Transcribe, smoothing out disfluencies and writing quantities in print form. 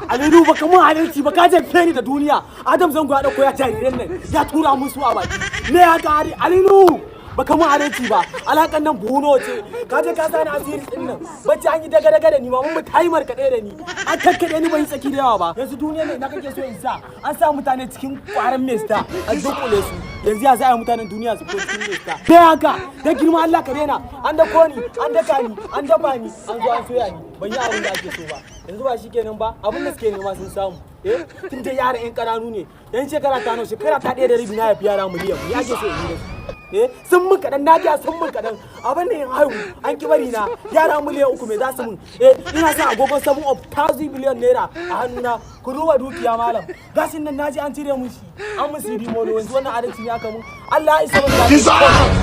Aliyu, baka mun adalci ba, ka jefe ni da duniya. Adam Zango ya dauko ya jariran nan ya tura musu a baki. Me haka? Ali Aliyu, baka mun adalci ba. Alakan nan buhu nawa ce? Ka je ka sani asiri din nan. Bacci an yi daga daga da ni ma, mun tayi markaɗe da ni. An kakkaɗe ni, ban yi tsaki da yawa ba. Yanzu duniya ne na kake so in sa? An sa mutane cikin kwaran mesta, an dunkule su. Yanzu ya za a yi mutanen duniya su fito cikin mesta? Me haka? Da girma Allah ka daina. An dako ni, an daka ni, an dafa ni, an zo an soya ni. Ban yi abin da ake so ba. Yanzu ba shikenan ba, abin da suke nema sun samu. Eh, tun da yara yan kananu ne. Yan shekara ta nawa? Shekara ta 1.5 na haifi yara miliyan. Me ake so in yi da su? Eh, sun mun kaɗan, na biya, sun mun kaɗan. Abin da yin haihu an ki bari na. Yara miliyan 3 me za su mun? Eh, ina sa agogon 7 of thousand billion naira a hannuna. Ku duba dukiya malam. Gashin nan naji an cire mun shi, an mun siri molo. Yanzu wannan adalci ne aka mun? Allah ya isa, mun.